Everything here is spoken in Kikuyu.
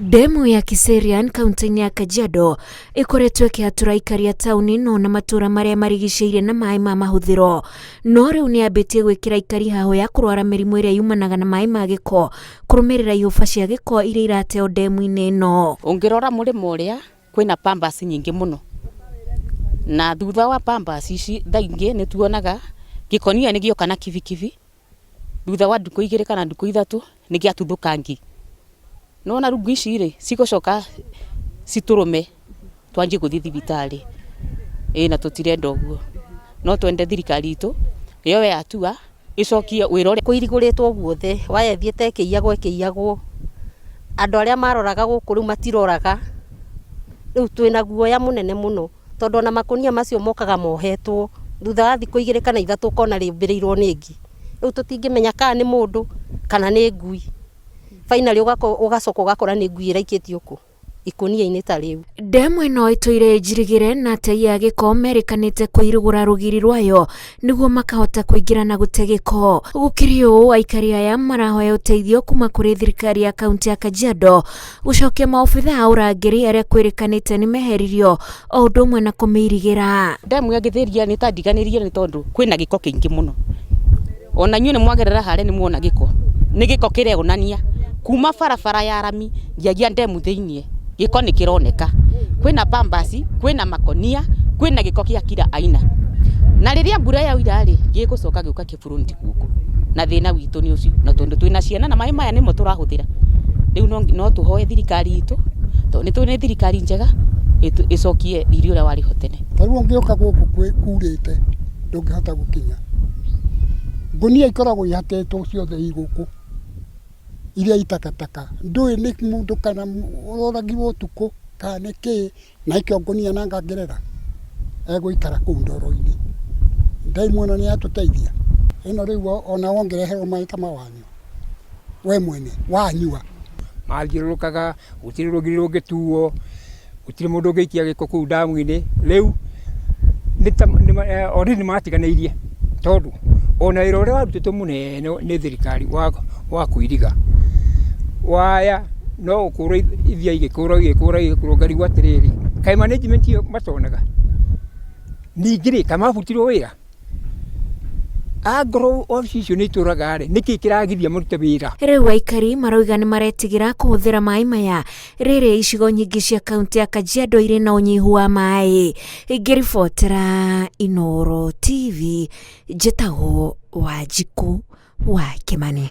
Ndemu ya Kiserian kaunti-inĩ ya Kajiado ĩkoretwo ĩkĩhatũra aikari a taũni ĩno na matũũra marĩa marigicĩirie na maĩ ma mahũthĩro. No rĩu nĩ yambĩtie gwĩkĩra aikari hahũ ya kũrwara mĩrimũ ĩrĩa yumanaga na maĩ ma gĩko kũrũmĩrĩra ihũba cia gĩko iria irateo ndemu-inĩ ĩno. Ũngĩrora mũrĩmo ũrĩa kwĩna pampers nyingĩ mũno, na thutha wa pampers ici thaa ingĩ nĩ tuonaga gĩkonia nĩ gĩoka na kibikibi, thutha wa ndukũ igĩrĩ kana ndukũ ithatũ nĩ gĩatuthũka ngi. Nĩ wona rĩu ngi ici rĩ, cigũcoka citũrũme twanjie gũthiĩ thibitarĩ, ĩĩ na tũtirenda ũguo. No twende thirikari itũ yoe hatua ĩcokie wĩra ũrĩa. Kũirigũrĩtwo guothe, waya ĩthiĩte ĩkĩiyagwo ĩkĩiyagwo, andũ arĩa maroraga gũkũ rĩu matiroraga, rĩu twĩna guoya mũnene mũno. Tondũ ona makũnia macio mokaga mohetwo, thutha wa thikũ igĩrĩ kana ithatũ ũkona rĩũmbĩrĩirwo nĩ ngi. Rĩu tũtingĩmenya kana nĩ mũndũ kana nĩ ngui. Finally ũgacoka ũgakora nĩ ngui ĩraikĩtio kũ? Ikũnia-inĩ ta rĩu. Ndemu ĩno ĩtũire ĩnjirigĩre na atei a gĩko merĩkanĩte kũirigũra rũgiri rwayo nĩguo makahota kũingĩra na gũte gĩko. Gũkĩrĩ ũũ, aikari aya marahoya ũteithio kuma kũrĩ thirikari ya kaunti ya Kajiado gũcokia maobitha a ũrangĩri arĩa kwĩrĩkanĩte nĩ meheririo o ũndũ ũmwe na kũmĩirigĩra. Ndemu ya Gĩthĩria nĩ ta ndiganĩrie nĩ tondũ kwĩna gĩko kĩingĩ mũno. Ona inyuĩ nĩ mwagerera harĩa nĩ muona gĩko. Nĩ gĩko kĩreonania kuma barabara ya rami nginyagia ndemu thĩiniĩ, gĩko nĩ kĩroneka. Kwĩna pampers, kwĩna makonia, kwĩna gĩko gĩa kila aina. Na rĩrĩa mbura yaura rĩ, gĩgũcoka gĩũke kĩ front gũkũ. Na thĩna witũ nĩ ũcio, na tondũ twĩna ciana na maĩ maya nĩmo tũrahũthĩra. Rĩu no tũhoe thirikari itũ, tondũ nĩ tũĩ nĩ thirikari njega, ĩcokie riri ũrĩa warĩ ho tene. Ta rĩu ũngĩũka gũkũ kurĩte ndũngĩhota gũkinya. Ngũnia ikoragwo ihatĩtwo ciothe i gũkũ, iria i takataka. Ndũĩ nĩ mũndũ kana ũroragirwo ũtukũ kana nĩ kĩĩ, na aikio ngũnia na ngangerera, egũikara kũu ndoro-inĩ. Ndemu ĩno nĩ yatũteithia? Ĩno rĩu ona wongereherwo maĩ ta ma wanyua, we mwene wanyua. Mathiũrũrũkaga, gũtirĩ rũgiri rũngĩtuo, gũtirĩ mũndũ ũngĩikia gĩko kũu ndamu-inĩ, rĩu already nĩ matiganĩirie tondũ ona wĩra ũrĩa warutĩtwo mũnene nĩ thirikari wa kũiriga, waya no gũkũrwo ithiaga igĩkũrwo igĩkũrwo igĩkũrwo ngarigwo atĩrĩrĩ, kaĩ management ĩyo matonaga? Ningĩ rĩ, kaĩ mabutirwo wĩra? Angorwo wabici icio nĩ itũraga rĩ, nĩkĩ kĩragiria marute wĩra? Rĩu aikari marauga nĩ maretigĩra kũhũthĩra maĩ maya rĩrĩa icigo nyingĩ cia kaunti ya Kajiado irĩ na ũnyihu wa maĩ. Ngĩribotera Inooro TV, njĩtagwo Wanjikũ wa Kĩmani.